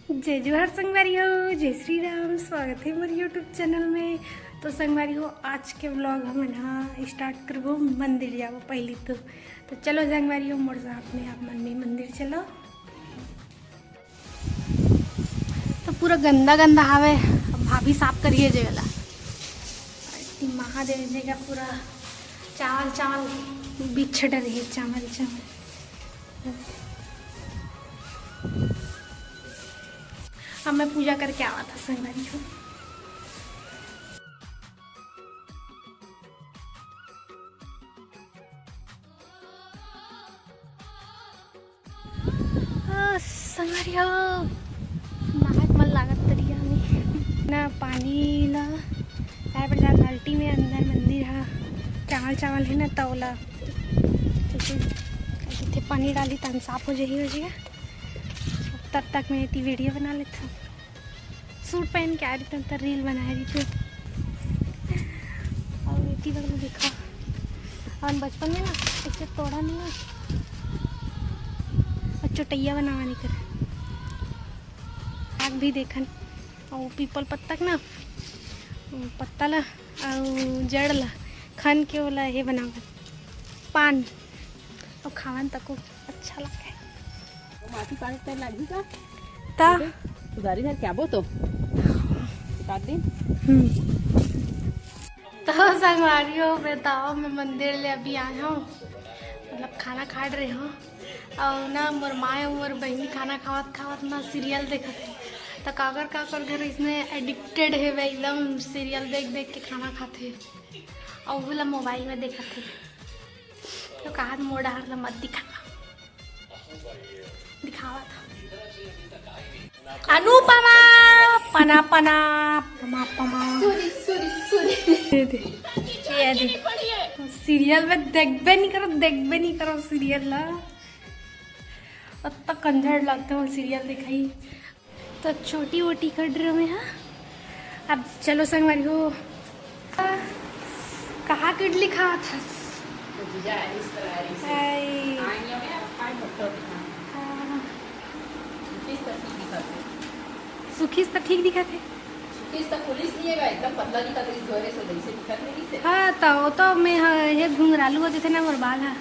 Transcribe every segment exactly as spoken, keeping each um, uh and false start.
जय जोहार संगवारी हो, जय श्री राम। स्वागत है मोर YouTube चैनल में। तो संगवारी हो, आज के व्लॉग हमन हा स्टार्ट करबो मंदिर जाबो पहली तो। तो चलो संगवारी हो, मोर साथ में आप मन भी मंदिर चलो। तो पूरा गंदा गंदा हावे, अब भाभी साफ करिए जेला। महादेव जी का पूरा चावल चावल बिछड़ रही है, चावल चावल। अब मैं पूजा करके आवा था संगवारी हो। ओ, संगवारी हो, नहाए के मन लागत तरिया में। ना पानी ला, आए बर जात बाल्टी में अंदर मंदिर हा। चावल चावल है ना, तौला। क्योंकि पानी डाली तन साफ हो जाही, हो जाएगा। तब तक मैं इतनी वीडियो बना लेता हूँ। सूट पहन के आ रही थी, तो रील बना रही थी। और इतनी बार में देखा, और बचपन में ना इसे तोड़ा नहीं ना, और चोटैया बनावा नहीं कर। आग भी देखन, और पीपल पत्ता के ना, पत्ता ला, और जड़ ला खन के ओला ये बनावन पान, और खावन तको अच्छा लगे। वो माटी पानी तेल लागही का? ता? सुधारी घर क्या बो तो? काट दिन। हम्म। तो संगवारी हो, बताओ, मैं मंदिर ले अभी आया हूँ, मतलब खाना खा रहे हो, और ना मोर माँ और मोर बहनी खाना खावत खावत ना सीरियल देखत है। तो काकर काकर घर इसने एडिक्टेड है वे, एकदम सीरियल देख देख के खाना खाते, और वो ला मोबाइल में देखत है। तो कहा मोर डहर ला मत दिखा, दिखावा था। अनुपमा, पना पना, पमा पमा। Sorry, sorry, sorry. दे दे, ये दे। सीरियल में देखबे नहीं करो, देखबे नहीं करो सीरियल ला। अत्ता कंझर लगता हूँ सीरियल दिखाई। तो चोटी वोटी कट रहे हैं, हाँ। अब चलो संगवारी हो। कहाँ किडली खात हस? तो जीजा आइस तो आइस। आई। आइयो में अब खाए मोटो दिखा। हाँ। सुखीस तो ठीक दिखा थे। सुखीस तो ठीक दिखा थे। सुखीस तो पुलिस नहीं है, एकदम पतला दिखा थे, इस धोरे से जैसे दिखा थे, नहीं से। हाँ, तो वो तो मैं, हाँ, ये घुंघरालू होते थे ना मोर बाल, हाँ,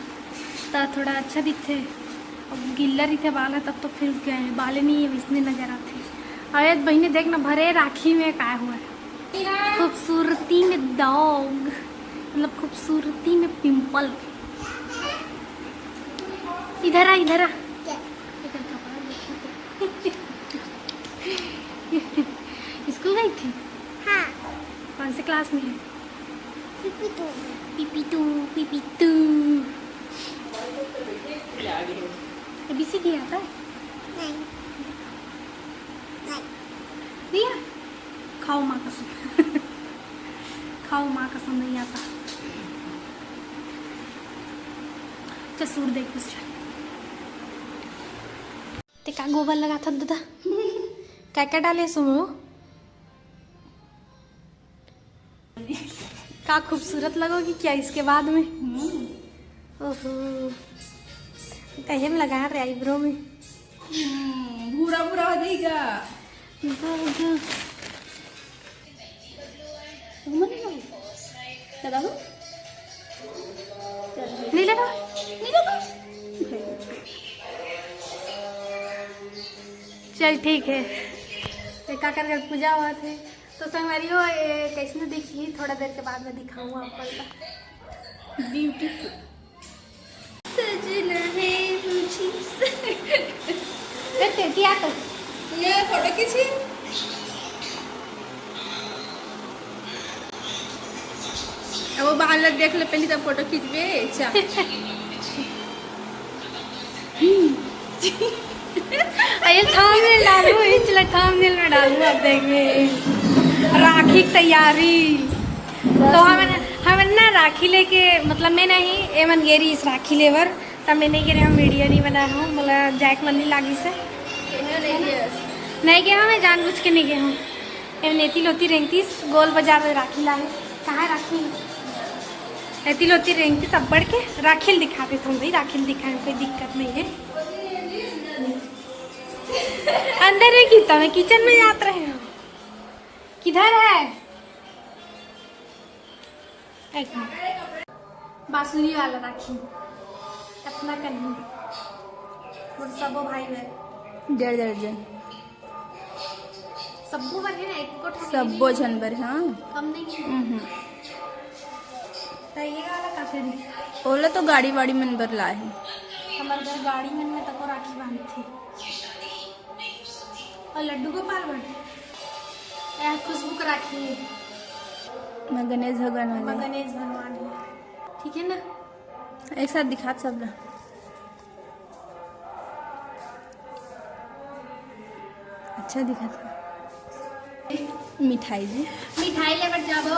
तो थोड़ा अच्छा दिखते। अब गिल्ला रहिथे बाल ह, तब तो फिर गए, बाले नहीं है, इसने नजर आथे। अरे बहिनी, देख ना, भरे राखी में काय हुआ है, खूबसूरती में दाग, मतलब खूबसूरती में पिंपल। इधर आ, इधर आ। स्कूल गई थी? हाँ। कौन से क्लास में है? PP two. PP two, PP two. A B C D आता है? नहीं। नहीं। नहीं है? खाओ माँ कसम। खाओ माँ कसम, नहीं आता। चल सूट देख कुछ। ते का गोबर लगाथस दादा? का का डाले हस ओमा? का खूबसूरत लगोगी क्या इसके बाद में? हम्म। ओहो, कहे में लगा रहे आईब्रो में। हम्म, भूरा भूरा हो जाएगा। तो, तो, तुम नहीं लगा? लगा दो। चल, नहीं लगा? नहीं लगा? चल ठीक है। ये काकर घर पूजा हुआ थे। तो संगवारी हो, ये कैसने दिखी, थोड़ा देर के बाद में दिखाऊँ आप लोग का। ब्यूटीफुल। सजना है मुझे। ए, तेती आ तो। ये फोटो खींची। अब वो बाहर लग देख ले पहले, तब फोटो खींचबे। अच्छा। अरे थंबनेल डालू, इसलिए थंबनेल में डालू। अब देखबे राखी की तैयारी। तो हमन, हमन ना राखी लेके, मतलब मैं नहीं, एमन गेरी इस राखी लेबर, तब मैं नहीं गेरे, हम वीडियो नहीं बनाए हूँ, मोला जाए के मन नहीं लागिस हे। नहीं गए हूँ, मैं जानबूझ के नहीं गए हूँ। एमन एती लोती रेंगतीस, गोल बाजार में राखी लाए। कहाँ राखी? एती लोती रेंगतीस, अब्बड़ के राखी ल दिखा देथों भाई, राखी ल दिखाए में कोई दिक्कत नहीं है। अंदर नहीं कितना, मैं किचन में जात रहे हूँ। किधर है? एक मिनट। बांसुरी वाला राखी। कतना कन हे? मोर सबो भाई बर। डेढ़ दर्जन। सब्बो बर हे ना, एको ठन सब्बो झन बर, हाँ। कम नहीं हे। हम्म। त ये वाला का करी? ओला तो गाड़ी वाड़ी मन बर लाए हे। हमर घर गाड़ी मन में तको राखी बांधथे। और लड्डू गोपाल बर। ए खुशबू के राखी हे। मैं गणेश भगवान मैं वाले। गणेश भगवान हे। ठीक है ना? एक साथ दिखात सब ला। अच्छा दिखत हे। मिठाई जी। मिठाई ले बर जाबो।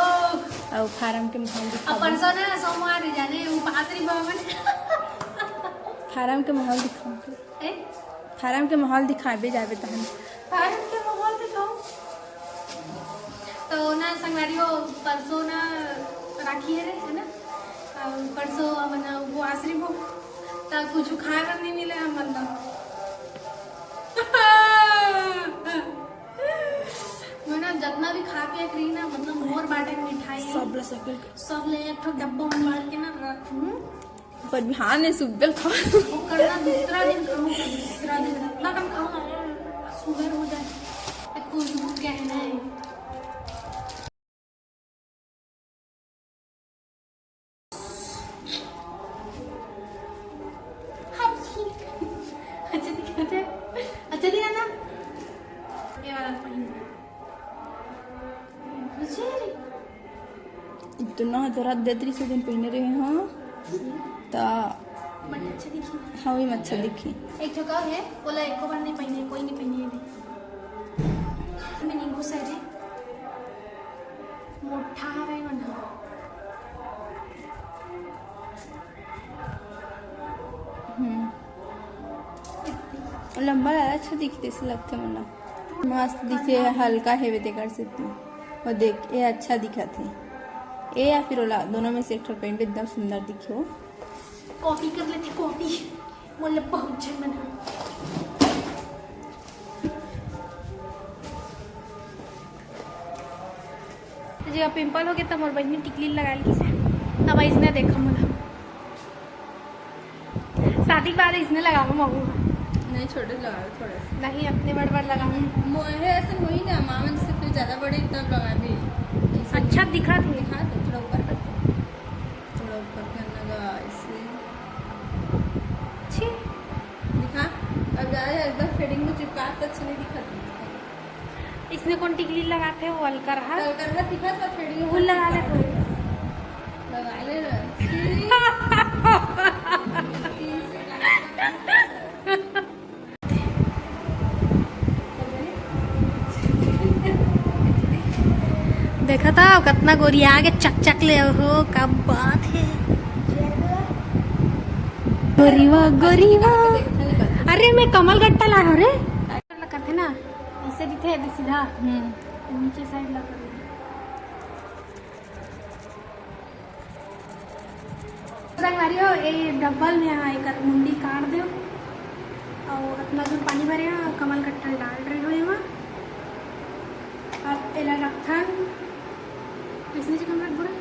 अउ फारम के माहौल अब दिखाबो। परसों ना सोमवार हे जाने, उपास रही बाबा। फारम के माहौल दिखाओ। ए? फारम के माहौल दिखाबे जाबे तहन। फारम के माहौल दिखाओ। तो ना संगवारी हो, परसों ना राखी हे रे, है ना? अउ परसों हमन उपास रहिबो, त कुछ खाए बर नहीं मिले हमन ला। मैं ना जतना भी खा पिए के रही ना, मतलब मोर बाटे के मिठाई, सब ला सकल के। सब ले एक ठो डब्बा में भर के ना रखूं। पर बिहान ने सुबह खा। वो करना दूसरा दिन खाऊं, दूसरा दिन। ना कम खाऊं ना, सुबह हो जाए। मैं खुशबू गहना है। अच्छा दिखा दे, अच्छा दिखा ना। ये वाला पहन। इतना जरा देतरी से दिन पहने रहे, हाँ। ता बट अच्छा दिखी। हाँ, वही में अच्छा दिखी। एक ठो का है, ओला एको बार नहीं पहने, कोई नहीं पहने अभी। मैं नहीं घुसा रे। मोटा हवे मन। हम्म। लंबा वाला अच्छा दिखते से लगते मोला। मस्त दिखे, हल्का हेवे तेकर सेती। और देख, ये अच्छा दिखत हे। ये या फिर ओला, दोनों में से एक ठो पहन ले, एकदम सुंदर दिखे हो। कॉपी कर लेते, कॉपी। मोला बहुत झन मन। जेकर पिंपल हो गे, त मोर बहिनी टिकली लगा लिस हे। अब अइसने देखा मोला। शादी के बाद अइसने लगाहूं महू। नहीं, छोटे से लगा लो थोड़ा सा। नहीं, अतने बड़ बड़ लगाहूं। मोहे ऐसे होई ना, मामा जैसे फिर ज्यादा बड़े तब लगा दे। अच्छा दिखा थे। दिखा दे, थोड़ा ऊपर कर दे। थोड़ा ऊपर करना का ऐसे। छी। दिखा, अब ज्यादा एकदम फेडिंग में चिपका तो अच्छा नहीं दिखा। इसने कौन टिकली लगाते हो? अलकरहा? अलकरहा दिखा था, फेडिंग वो लगा ले थोड़ी। लगा ले ना। देखा था कतना गोरिया के चकचक ले हो, का बात है। गोरीवा, गोरीवा। अरे, मैं कमल गट्टा ला हूँ रे। करथे ना, ऐसे दिखे, ऐसे सीधा। हम्म। नीचे साइड ला कर। संगवारी हो, ये डब्बल में हा एकर मुंडी काट देव। अउ अतना दूर पानी भरे हा, कमल गट्टा डाल रहे हो एमा। अब एला रखथन, इसने जी कमरा पूरा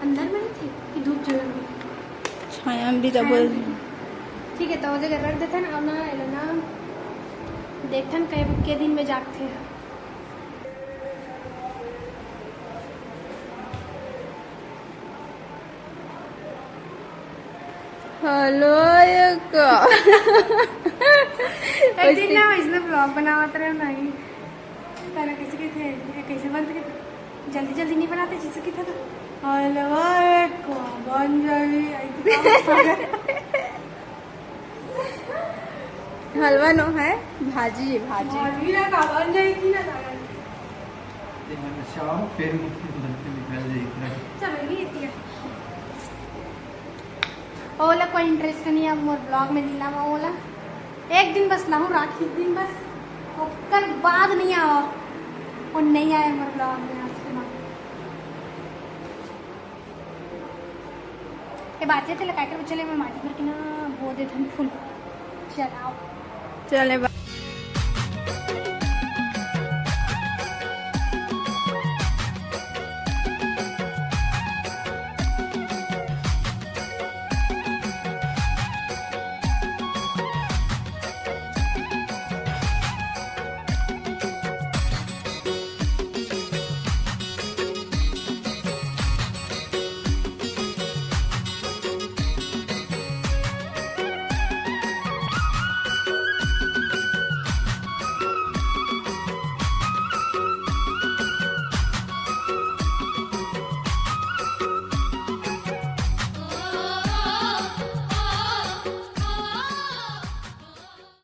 अंदर में रहिथे कि धूप जगह में? छाया में भी तो छाया बोल में। ठीक है, तो वो जगह रख देथन, अउ ना, एला ना देखथन के, के दिन में जागथे। हेलो, ये का? एक दिन ना, इसने ब्लॉग बनावत रहे नहीं, तारा कैसे कहते हैं, कैसे बंद कहते, जल्दी जल्दी नहीं बनाते, जिससे कहते तो, हेलो, ये का बन जाई, ऐसे काम। हलवा नो है, भाजी है, भाजी। भाजी ना का बन जाई कि ना, सारा। ये मन शाम फिर बनते निकल जाई इतना। चलो, ये दिया। ओला कोई इंटरेस्ट नहीं है मोर ब्लॉग में लीला मा ओला। एक दिन बस लाहूं, राखी दिन बस, ओकर बाद नहीं आवा। वो नहीं आए मोर ब्लॉग में आज के बाद। ये बात है, तेला काय कर चले, मैं माटी भर के ना बो देथन फूल। चलाओ। चले।